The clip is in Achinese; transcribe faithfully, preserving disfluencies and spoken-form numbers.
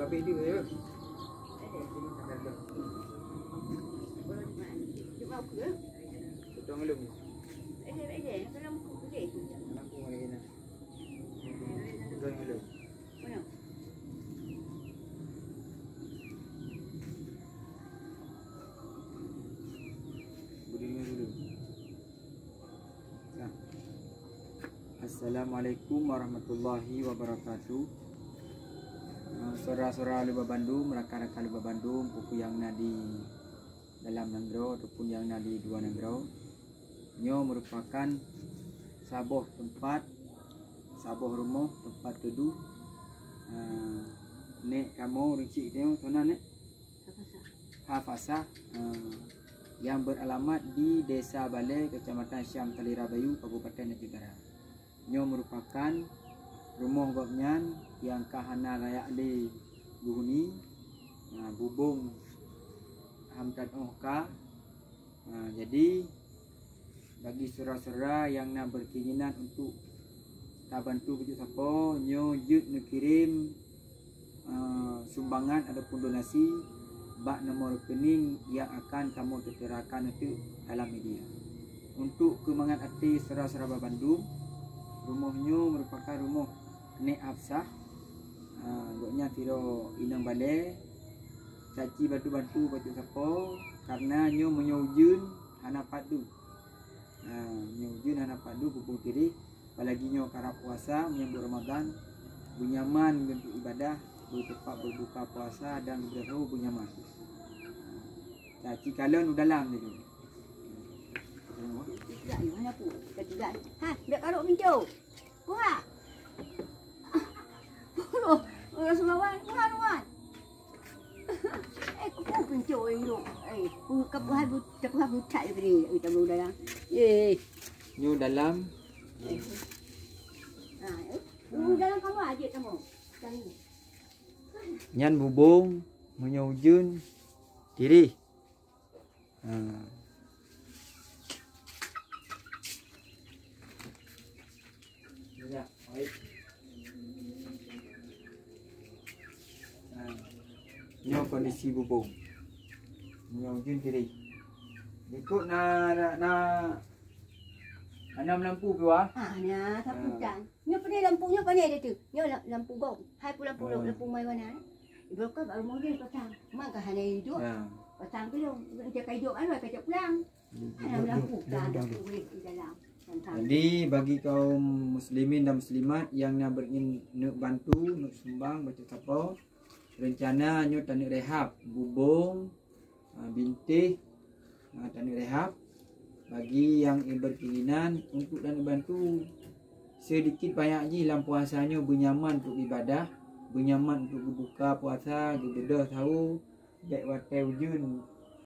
Habis dia ya. Potong dulu. Potong dulu. Berdiri dulu. Nah. Assalamualaikum warahmatullahi wabarakatuh. Eh, saudara-saudara lôn bandum, rakan-rakan lôn bandum, peue-peue nyang na di dalam nanggroe ataupun nyang na di luwa nanggroe. Nyoe meurupakan saboh teumpat, saboh rumoh teumpat teuduek, eh, nek kamoe ureueng chik nyoe, soe nan nek? Hafasah, eh, nyang beralamat di Desa Balée, Kecamatan Syam Tali Rabayu, Kabupaten Aceh Utara. Nyoe meurupakan rumoh gobnyan nyang ka hana layak lé geuhuni, eh, bubông han tanoh ka. Eh, jadi, bagi syedara-syedara nyang na berkeinginan untuk tabantu bacut sapo, nyoe jeuet neukirém, eh, sumbangan ataupun donasi bak nomor rekening nyang akan kamoe teuterakan ateueh dalam media. Untuk keumangat até syedara-syedara bandum, rumoh nyoe meurupakan rumoh Nek Hafsah. Eh, gobnyan sidroe inong balée, caci bantu-bantu bacut sapo, karena nyoe meunyoe ujeuen hana pat deuh. Ha, nyoe ujeuen hana pat deuh bubông tireh, apalagi nyoe karab puasa menyambut Ramadan, beunyaman untuk ibadah, beuteumpat beubuka puasa dan beudahu beunyaman. Ha, cit kalon u dalam tadi. Tidak, mana pun. Tidak. Ha, dak karok pintu. Kuha. Loh, Rasulullah, kuha, kuha. Eh, kuku pintu, eh, loh. Eh, ku-, kapuhan bu-, kapuhan buta je tadi, eh, tamu dalam. Eh. Nyoe dalam. Eh. Ha, eh. Nyoe dalam kamar aja kamu. Tadi. Nyan bubông, meunyoe ujeuen, tireh. Ha. Ya, baik. Ha. Nyoe kondisi bubông. Nyoe ujeuen tireh. Likot na, na, na, na lampu pih, wah. Ah, na sapu tan. Nyoe pane lampu, nyoe pane dia tu. Nyoe la-, lampu gong. Hai pun lampu, hmm, lampu mai mana, eh? Ibu ka baru mungkin pasang. Mak ka hana hidup. Ya. Pasang belum. Macam ka hidup anu, ka cak pulang. Hana lampu, tak ada kulit di dalam. Jadi, bagi kaum muslimin dan muslimat yang na beringin neuk bantu, neuk sumbang, bacut sapo, rencana nyoe taneuk rehab bubông, ah, bintéh, ah, taneuk rehab. Bagi yang berkeinginan untuk taneuk bantu sedikit banyak jih lam puasa nyoe, beunyaman untuk ibadah, beunyaman untuk geubuka puasa, geubeudôh sahô, bèk watèe ujeuen